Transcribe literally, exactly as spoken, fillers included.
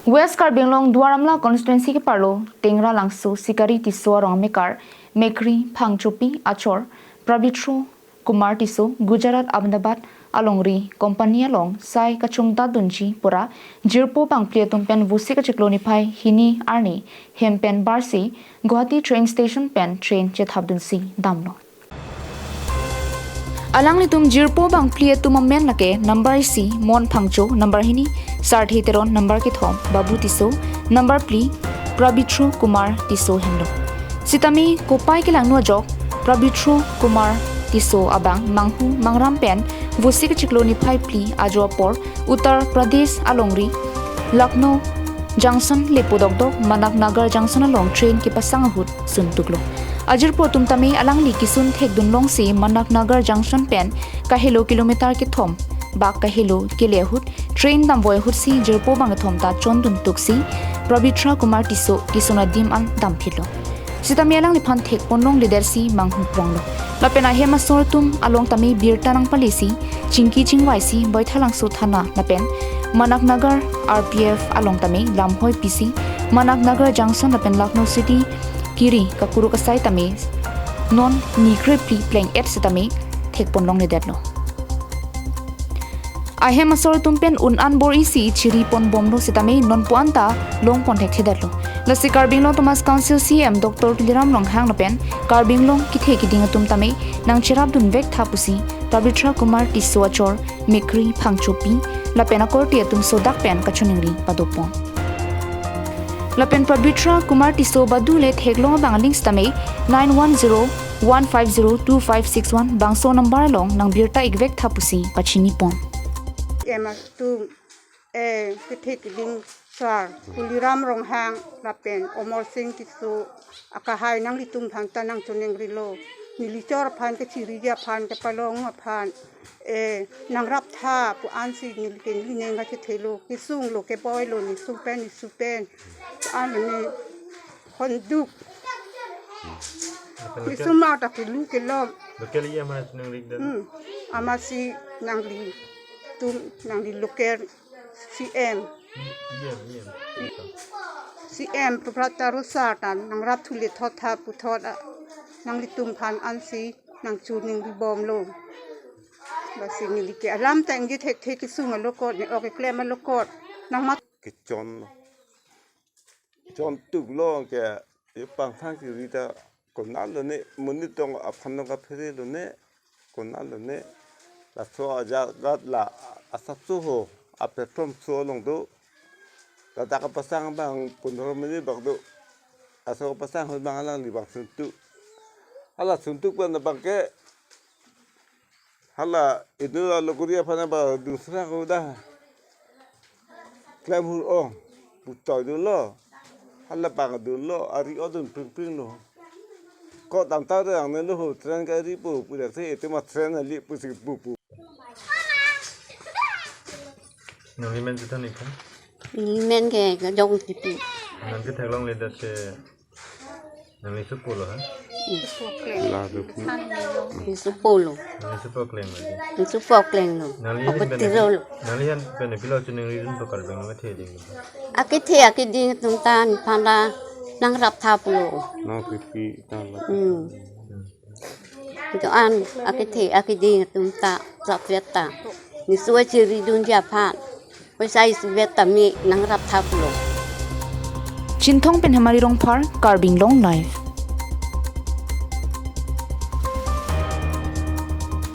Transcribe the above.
West Karbi Anglong Duar Amla constituency keparlo Tengralangso Sikari Tisso arong amekar Mekri Phangchopi achor Prabitro Kumar Tisso Gujarat Ahmedabad alongri company along sai kachungdatdunji pura jirpo bangphli atum pen Vosik achiklo niphai hini arni hem pen barsi Guwahati train station pen train chethapdunsi damlo. Alanglitum jirpo bangphli atum amen lake number isi Mon Phangcho, number hini Sarthe Teron, number kethom Babu Tisso, number phli Prabitro Kumar Tisso henlo. Sitame kopai kelangno ajok Prabitro Kumar Tisso abang manghu mangram pen Vosik achiklo niphai phli ajo apor Uttar Pradesh alongri Lucknow Junction lepo dokdok Manak Nagar Junction along train kepasang ahut suntuklo. Ajirpo atum tame alangli kesun thekdunlongsi Manak Nagar Junction pen kahelo kilometer kethom bak kahelo kele ahut train damvoi ahutsi jirpo bang kethom ta chonduntuksi Prabitro Kumar Tisso kesun adim an damphitlo. Sitame alangliphan thekponlongledetsi manghu pronglo. Lapen ahem asor atum along tame birta nangpalesi chingki chingvaisi Baithalangso Thana lapen Manak Nagar R P F along tame lamhoi pisi Manak Nagar Junction lapen Lucknow City kiri kakuruk asai tame non ni krephli pleng-et sitame thekponlongledetlo. Ahem asor atum pen un-an bor-isi chiriponbomlo sitame nonpu-an ta longpon thekthedetlo. Lasi Karbi Anglong Autonomous Council C E M Doctor Tuliram Ronghang lapen Karbi Anglong kethe kiding atum tame nangcherapdunvek tha pusi Prabitro Kumar Tisso achor Mekri Phangchopi lapen akorte atum sodak pen kachiningri padopon. Lapen Prabitro Kumar Tisso badu le theklong abang aling sitame nine one zero one five zero two five six one bangso number along nangbirta ikvek tha pusi pachinipon. Ema tum, eh, kethe kiding sar, Tuliram Ronghang lapen Omor Sing Tisso akahai nanglitum aphan ta nangchiningrilo. Neli chor aphan kachiriji aphan kepalong aphan, eh, nangrap tha pu ansi neli ke neli neng kachethelo, kesunglo keboilo, nesu pen nesu pen. An ne honduk. Local, local. Kesung ma ta kelu kelom. Local E M amat nangli dan. Hmm. Amatsi nanglitum, nangli local C M. E M, E M. C M Prabhat Tarosa ta nangrap thule thot tha puthot a, nanglitum aphan ansi nangchiningribomlo. Lasi neli ke alam ta ingje thekthe, kesung alokot, ne-ok keklem alokot. Nangmat kechon. Chontuklo ke, e pangthang kiri ta konatlo ne, monit tong aphan tong kaphere lo ne, konatlo ne. Laso ajagat la asapso ho, a platform so along do. Ladak kapasang abang pondro minit bak do. Laso kapasang ahut abang alangli abang suntuk. Hala suntuk pen abang ke, hala inut alokori aphan abang dusra ko dah. Klem hur-ong, putoi dunlo. Hala abang dunlo, ari odun pringpring lo. Ko damta rang ne lo ho, train ka ari pu, pu dak se, ete ma train ali pusi pu pu. Nangli men chethan ik tha? Neli men ke Kejong Tipi. Nangli theklongledet ke nangli supo lo ha? Laso pu. Neli supo lo. Nangli supo kleng lo di? Neli supo kleng lo. Nangli ahin pen, tiro lo. Nangli ahin pen pilo chiningridun pakar beng lo kethe ding lo. Akethe akeding atum ta nephan ta nangrap tha pulo. Nang pipi tang la. Hmm. Hmm. Doan akethe akeding atum ta, sapvet ta. Nesu achiridunji aphan. Poisa isivet tame nangrap tha pulo. Chinthong pen Hemari Rongphar, Karbi Anglong Live.